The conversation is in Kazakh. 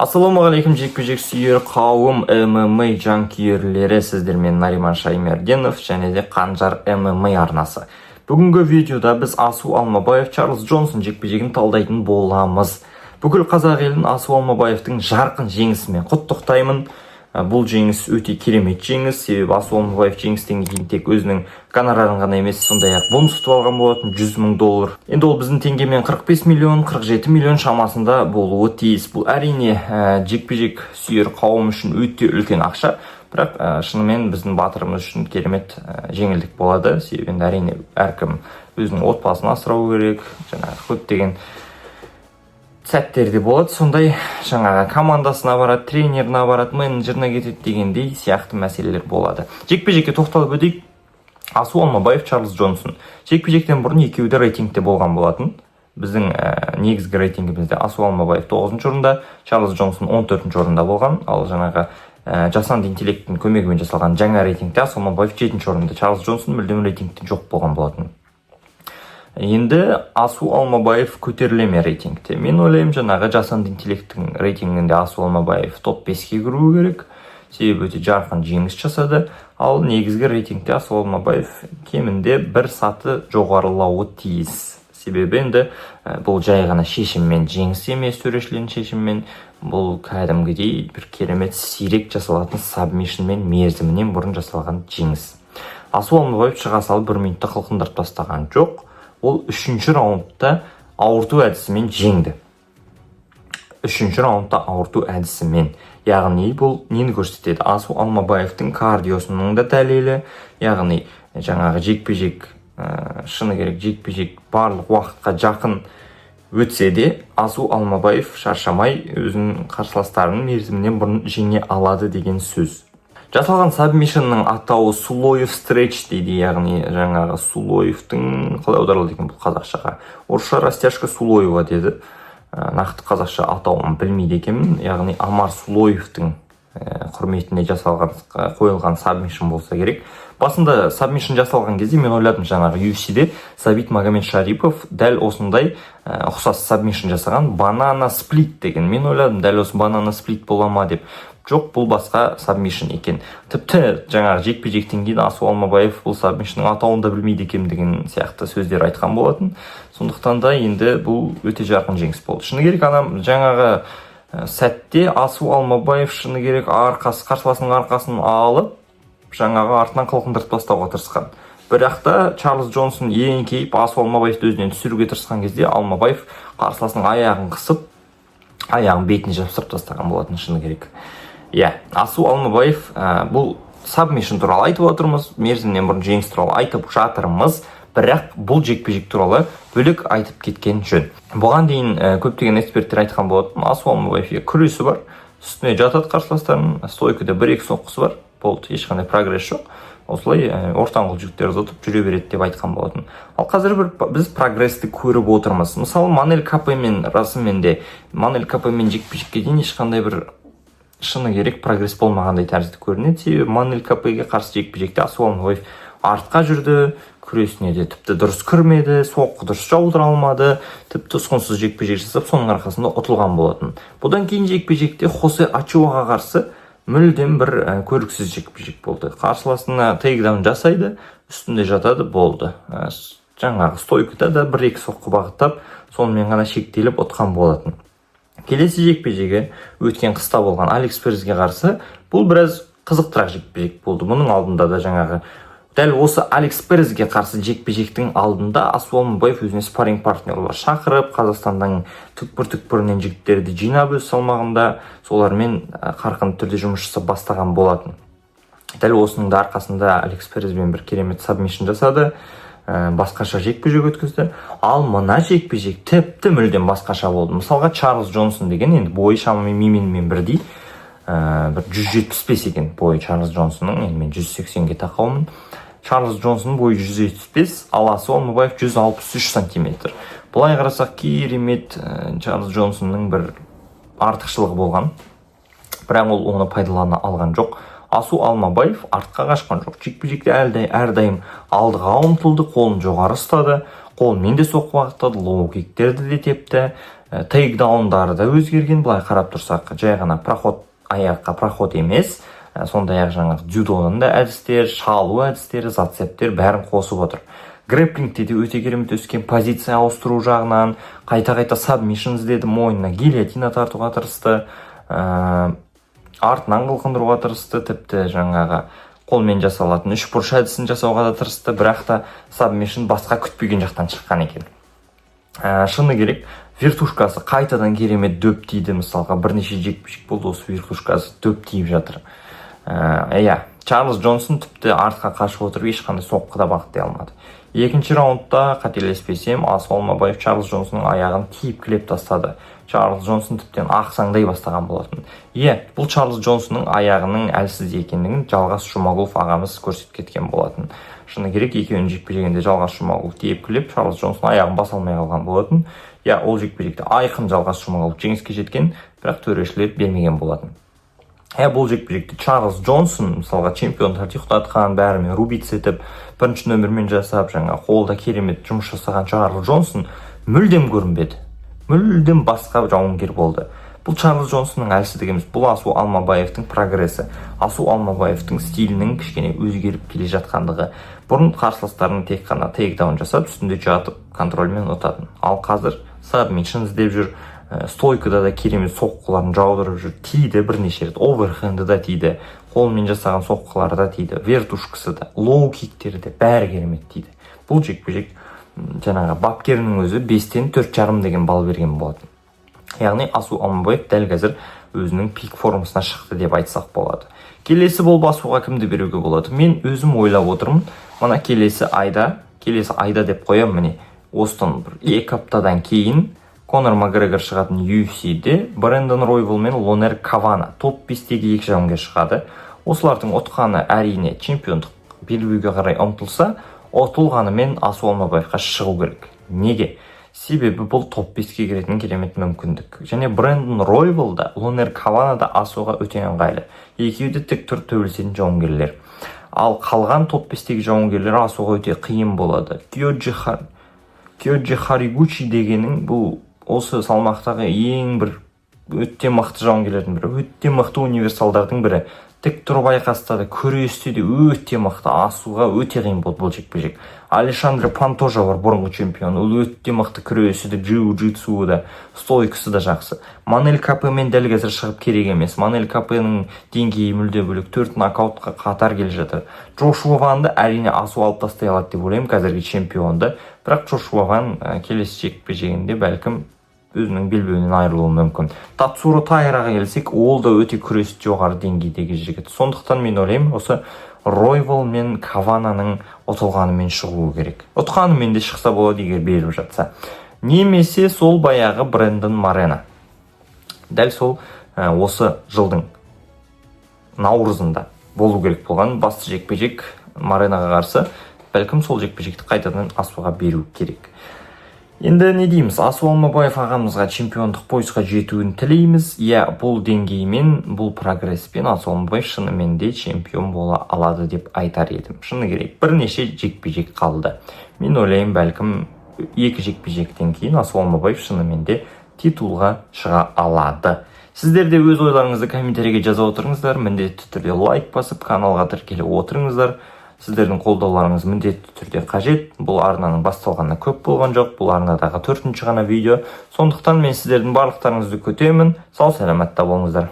Ассалаумағалейкум, жекпе-жек сүйер қауым, ММА жанкүйерлері! Сіздермен Нариман Шаймерденов және де Қанжар ММА арнасы. Бүгінгі видеода біз Асу Алмабаев — Чарльз Джонсон жекпе-жегін талдайтын боламыз. Бүкіл қазақ елін Асу Алмабаевтың жарқын жеңісімен құттықтаймын. Бұл жеңіс өте керемет жеңіс, себебі Асу Алмабаев жеңістен кейін тек өзінің гонорарын ғана емес, сондай ақ бонус ұтып алған болатын, 100 мың доллар. Енді ол біздің теңгемен 45 миллион, 47 миллион шамасында болуы тиіс. Бұл, әрине, жекпе-жек сүйер қауым үшін өте үлкен ақша, бірақ шынымен біздің батырымыз үшін керемет жеңілдік болады, себебі енді, әрине, әркім өзінің отбасын асырау керек. Жаңағы көптеген сәттерде болады сондай, жаңағы командасына барады, тренеріне барады, менеджеріне кетеді дегендей сияқты мәселелер болады. Жекпе жекке тоқталып өтейік. Асу Алмабаев — Чарльз Джонсон. Жекпе жектен бұрын екеуі де рейтингте болған болатын. Біздің негізгі рейтингімізде Асу Алмабаев тоғызыншы орында, Чарльз Джонсон 14-ші орында болған. Ал жаңағы жасанды интеллекттің көмегімен жасалған жаңа рейтингте Асу Алмабаев жетінші орында, Чарльз Джонсон мүлдем рейтингте жоқ болған болатын. Енді Асу Алмабаев көтеріле ме рейтингте? Мен ойлаймын, жаңағы жасанды интеллекттің рейтингінде Асу Алмабаев топ 5-ке кіруі керек, себебі өте жарқын жеңіс жасады. Ал негізгі рейтингте Асу Алмабаев кемінде бір саты жоғарылауы тиіс, себебі енді бұл жай ғана шешіммен жеңіс емес, төрешілердің шешімімен. Бұл кәдімгідей бір керемет, сирек жасалатын сабмишнмен мерзімінен бұрын жасалған жеңіс. Асу Алмабаев шыға салып бір минутта қылқындырып тастаған жоқ, ол үшінші раундта ауырту әдісімен жеңді. Үшінші раундта ауырту әдісімен, яғни бұл нені көрсетеді? Асу Алмабаевтың кардиосының да дәлелі. Яғни жаңағы жекпе жек, шыны керек, жекпе жек барлық уақытқа жақын өтсе де, Асу Алмабаев шаршамай, өзінің қарсыластарын мерзімінен бұрын жеңе алады деген сөз. Жасалған сабмишнның атауы «Сулоев стретч» дейді, яғни жаңағы Сулоевтың, қалай аударылады екен бұл қазақшаға? Орысша «растяжка Сулоева» деді. Нақты қазақша атауын білмейді екенмін. Яғни Амар Сулоевтың құрметіне жасалған, қойылған сабмишн болса керек. Басында сабмишн жасалған кезде мен ойладым, жаңағы UFC-де Сабит Магомедшарипов дәл осындай ұқсас сабмишн жасаған, банана сплит деген. Мен ойладым, дәл осы банана сплит бола ма деп. Жоқ, бұл басқа сабмишн екен. Тіпті жаңағы жекпе жектен кейін Асу Алмабаев бұл сабмишнның атауын да білмейді екенмін деген сияқты сөздер айтқан болатын. Сондықтан да енді бұл өте жарқын жеңіс болды. Шыны керек, анам жаңағы сәтте Асу Алмабаев, шыны керек, арқасы, қарсыласының арқасын алып, жаңағы артынан қылқындырып тастауға тырысқан. Бірақ та Чарльз Джонсон еңкейіп, Асу Алмабаевты өзінен түсіруге тырысқан кезде, Алмабаев қарсыласының аяғын қысып, аяғын бетіне жапсырып тастаған болатын, шыны керек. Иә, Асу Алмабаев, бұл сабмишн туралы айтып отырмыз, мерзімнен бұрын жеңіс туралы айтып жатырмыз, бірақ бұл жекпе жек туралы бөлек айтып кеткен жөн. Бұған дейін көптеген эксперттер айтқан болатын: Асу Алмабаев, иә, күресі бар, үстіне жатады қарсыластарының, стойкада бір екі соққысы бар, болды, ешқандай прогресс жоқ, осылай ортаңқол жігіттерді ұтып жүре береді деп айтқан болатын. Ал қазір бір біз прогрессті көріп отырмыз. Мысалы, Манель Капемен, расымен де, Манель Капемен жекпе жекке дейін ешқандай бір, шыны керек, прогресс болмағандай тәрізді көрінеді, себебі Манель Капеге қарсы жекпе жекте Асу Алмабаев артқа жүрді, күресіне де тіпті дұрыс кірмеді, соққы дұрыс жаудыра алмады, тіпті ұсқынсыз жекпе жек жасап, соның арқасында ұтылған болатын. Бұдан кейін жекпе жекте Хосе Ачуаға қарсы мүлдем бір көріксіз жекпе жек болды. Қарсыласына тейкдаун жасайды, үстінде жатады, болды. Жаңағы стойкада да бір екі соққы бағыттап, сонымен ғана шектеліп ұтқан болатын. Келесі жекпе жегі өткен қыста болған Алекс Переске қарсы. Бұл біраз қызықтырақ жекпе жек болды. Мұның алдында да, жаңағы дәл осы Алекс Переске қарсы жекпе жектің алдында Асу Алмабаев өзіне спарринг партнерлар шақырып, Қазақстанның түкпір түкпірінен жігіттерді жинап, өз салмағында солармен қарқынды түрде жұмыс жасап бастаған болатын. Дәл осының да арқасында Алекс Переспен бір керемет сабмишн жасады, басқаша жекпе жек өткізді. Ал мына жекпе жек тіпті мүлдем басқаша болды. Мысалға, Чарльз Джонсон деген енді бойы шамамен менімен бірдей, бір 175 екен бойы Чарльз Джонсонның. Енді мен 180-ге тақаумын. Чарльз Джонсон бойы 175, ал Асу Алмабаев 163 сантиметр. Былай қарасақ, керемет, Чарльз Джонсонның бір артықшылығы болған, бірақ ол оны пайдалана алған жоқ. Асу Алмабаев артқа қашқан жоқ, жекпе жекте әрдайым алдыға ұмтылды, қолын жоғары ұстады, қолымен де соққы бағыттады, лоу киктерді де тепті. Тейкдаундары да өзгерген. Былай қарап тұрсақ, жай ғана проход, аяққа проход емес, сондай ақ жаңағы дзюдоның да әдістері, шалу әдістері, зацептер, бәрін қосып отыр. Грэпплингте де өте керемет өскен. Позиция ауыстыру жағынан қайта қайта сабмишн іздеді, мойнына гильотина тартуға тырысты, артынан қылқындыруға тырысты, тіпті жаңағы қолмен жасалатын үшбұрыш әдісін жасауға да тырысты, бірақ та сабмишн басқа күтпеген жақтан шыққан екен. Шыны керек, вертушкасы қайтадан керемет дөп тиді. Мысалға, бірнеше жекпе жек болды, осы вертушкасы дөп тиіп жатыр. Иә, Чарльз Джонсон тіпті артқа қашып отырып, ешқандай соққы да бағыттай алмады. Екінші раундта, қателеспесем, Асу Алмабаев Чарльз Джонсонның аяғын тепкілеп тастады. Чарльз Джонсон тіптен ақсаңдай бастаған болатын. Иә, бұл Чарльз Джонсонның аяғының әлсіз екендігін Жалғас Жұмағұлов ағамыз көрсетіп кеткен болатын. Шыны керек, екеуінің жекпе жегінде Жалғас Жұмағұлов тепкілеп, Чарльз Джонсон аяғын баса алмай қалған болатын. Иә, ол жекпе жекте айқын Жалғас Жұмағұлов жеңіске жеткен, бірақ төрешілер бермеген болатын. Иә, бұл жекпе жекте Чарльз Джонсон, мысалға, чемпиондарды ұйықтатқан, бәрімен рубиться етіп, бірінші нөмірмен жасап, жаңа қолда керемет жұмыс жасаған Чарльз Джонсон мүлдем көрінбеді, мүлдем басқа жауынгер болды. Бұл Чарльз Джонсонның әлсіздігі емес, бұл Асу Алмабаевтың прогресі, Асу Алмабаевтың стилінің кішкене өзгеріп келе жатқандығы. Бұрын қарсыластарын тек қана тейкдаун жасап, үстінде жатып, контрольмен ұтатын, ал қазір сабмишн іздеп жүр, стойкада да керемет соққыларын жаудырып жүр. Тиді бірнеше рет, оверхенді да тиді, қолмен жасаған соққылары да тиді, вертушкасы да, лоу киктері де, бәрі керемет тиді. Бұл жекпе жек жаңағы бапкерінің өзі 5-тен 4,5 деген балл берген болатын. Яғни Асу Алмабаев дәл қазір өзінің пик формасына шықты деп айтсақ болады. Келесі болып Асуға кімді беруге болады? Мен өзім ойлап отырмын, мына келесі айда, келесі айда деп қоямын, міне, осыдан бір 2 аптадан кейін Конор Макгрегор шығатын UFC-де Брэндон Ройвол мен Лонер Кавана, топ 5-тегі екі жауынгер шығады. Осылардың ұтқаны, әрине, чемпиондық белбеуге қарай ұмтылса, ұтылғанымен Асу Алмабаевқа шығу керек. Неге? Себебі бұл топ 5-ке кіретін керемет мүмкіндік. Және Брэндон Ройвол да, Лонер Кавана да Асуға өте ыңғайлы, екеуі де тік тұрып төбелесетін жауынгерлер. Ал қалған топ 5-тегі жауынгерлер Асуға өте қиын болады. Киоджи Харигучи дегенің бұл осы салмақтағы ең бір өте мықты жауынгерлердің бірі, өте мықты универсалдардың бірі. Тік тұрып айқаста да, күресте де өте мықты. Асуға өте қиын болды бұл жекпе жек. Алешандре Пантожа бар, бұрынғы чемпион, ол өте мықты, күресі де, джиу джитсуы да, стойкасы да жақсы. Манель Капемен дәл қазір шығып керек емес, Манель Капенің деңгейі мүлде бөлек, төрт нокаутқа қатар келе жатыр. Джошуа Ванды, әрине, Асу алып тастай алады деп ойлаймын, қазіргі чемпионды, бірақ Джошуа Ван келесі жекпе жегінде бәлкім өзінің белбеуінен айырылуы мүмкін. Тацуро Тайраға келсек, ол да өте күресі жоғары деңгейдегі жігіт. Сондықтан мен ойлаймын, осы Ройвол мен Кавананың ұтылғанымен шығуы керек. Ұтқанымен де шықса болады, егер беріп жатса. Немесе сол баяғы Брэндон Морено, дәл сол осы жылдың наурызында болу керек болған басты жекпе жек Мореноға қарсы, бәлкім, сол жекпе жекті қайтадан Асуға беру керек. Енді не дейміз? Асу Алмабаев ағамызға чемпиондық поясқа жетуін тілейміз. Иә, бұл деңгеймен, бұл прогресспен Асу Алмабаев шынымен де чемпион бола алады деп айтар едім. Шыны керек, бірнеше жекпе жек қалды. Мен ойлаймын, бәлкім, екі жекпе жектен кейін Асу Алмабаев шынымен де титулға шыға алады. Сіздер де өз ойларыңызды комментарийге жаза отырыңыздар. Міндетті түрде лайк басып, каналға тіркеліп отырыңыздар. Сіздердің қолдауларыңыз міндетті түрде қажет. Бұл арнаның басталғанына көп болған жоқ, бұл арнадағы төртінші ғана видео. Сондықтан мен сіздердің барлықтарыңызды күтемін. Сау саламатта болыңыздар.